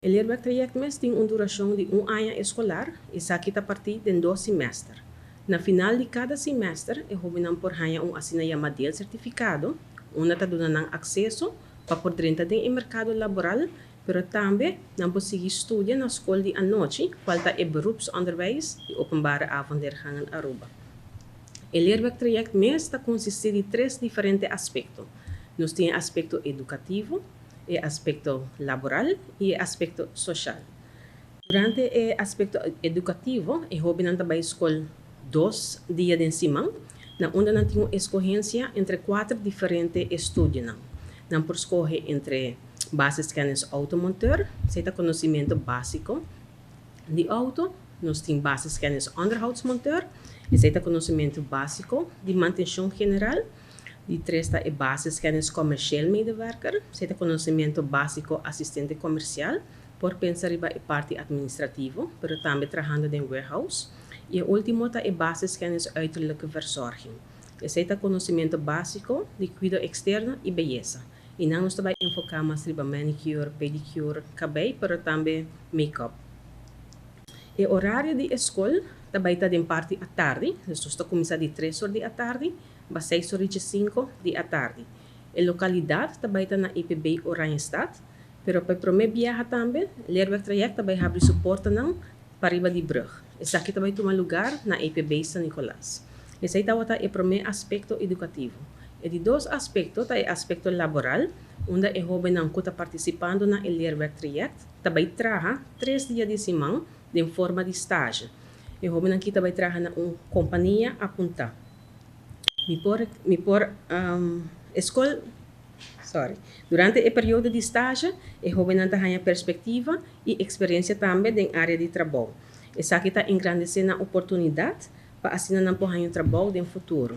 E leerwerktraject mes tin un duracion di un aña escolar, esaki ta parti den dos semester. Na final di cada semester, e hobennan por haya un asina yama deelcertificado, unda ta duna nan acceso pa por drenta den e mercado laboral, pero tambe nan por sigui studia na scol di anochi, cual ta e beroepsonderwijs di Openbare Avondleergangen Aruba. E leerwerktraject mes ta consisti di tres diferente aspecto. Nos tin e aspecto educativo, e aspecto laboral y e aspecto social. Durante e aspecto educativo, e hobennan ta bay scol 2 dia den siman, na unda nan tin un escogencia entre cuater diferente estudionan. Nan por scoge entre basiskennis automonteur, esey ta conocimento basico di auto, nos tin basiskennis onderhoudsmonteur, esey ta conocimento basico di mantencion general, di tres ta e basiskennis commercieel medewerker, esey ta conocimento basico asistente comercial, por pensa riba e parti administrativo, pero tambe trahando den warehouse. Y e ultimo ta e basiskennis uiterlijke verzorging. Esey ta conocimento basico di cuido externo y beyesa. Y nos tambe ta enfoca mas riba manicure, pedicure, cabey, pero tambe make-up. E horario di scol tambe ta den parti atardi, dus ta cuminsa di 3 or di atardi pa 6 or y 5 di atardi. E localidad tambe ta na EPB Oranjestad, pero pa prome biaha tambe, leerwerktraject tambe ta habri su portanan pariba di brug. Esaki tambe ta tuma lugar na EPB San Nicolas. Esey ta e prome aspecto educativo. E di dos aspecto ta e aspecto laboral, unda e hobennan cu ta participando na e leerwerktraject, tambe ta traha 3 dia di siman den forma di stage. E hobennan aki tambe ta traha na un compania apunta. Mi por scol, sorry. Durante e periodo di stage, e hobennan ta haya perspectiva y experiencia tambe den area di trabou. Esaki ta engrandece nan oportunidad pa asina nan por haya un trabou den futuro.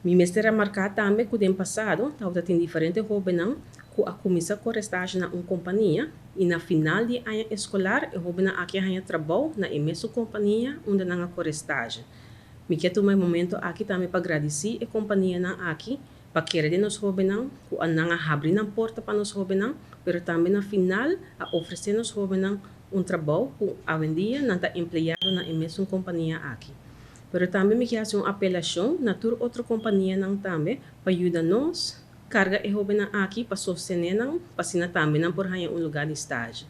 Mi mester remarca tambe cu den pasado tabatin diferente hobennan cu a cuminsa cu stage na un compania y na final di aña escolar e hobennan aki a haya trabou na e mesun compania unda nan a core stage. Mi kier tuma e momento aki tambe pa gradici e companianan aki pa kere den nos hobennan, cu nan a habri nan porta pa nos hobennan, pero tambe na final a ofrece nos hobennan un trabou cu awendia nan ta empleado na e mesun compania aki. Pero tambe mi kier haci un apelacion na tur otro companianan tambe pa yuda nos carga e hobennan aki pa sostene nan, pa asina tambe nan por haya un lugar di stage.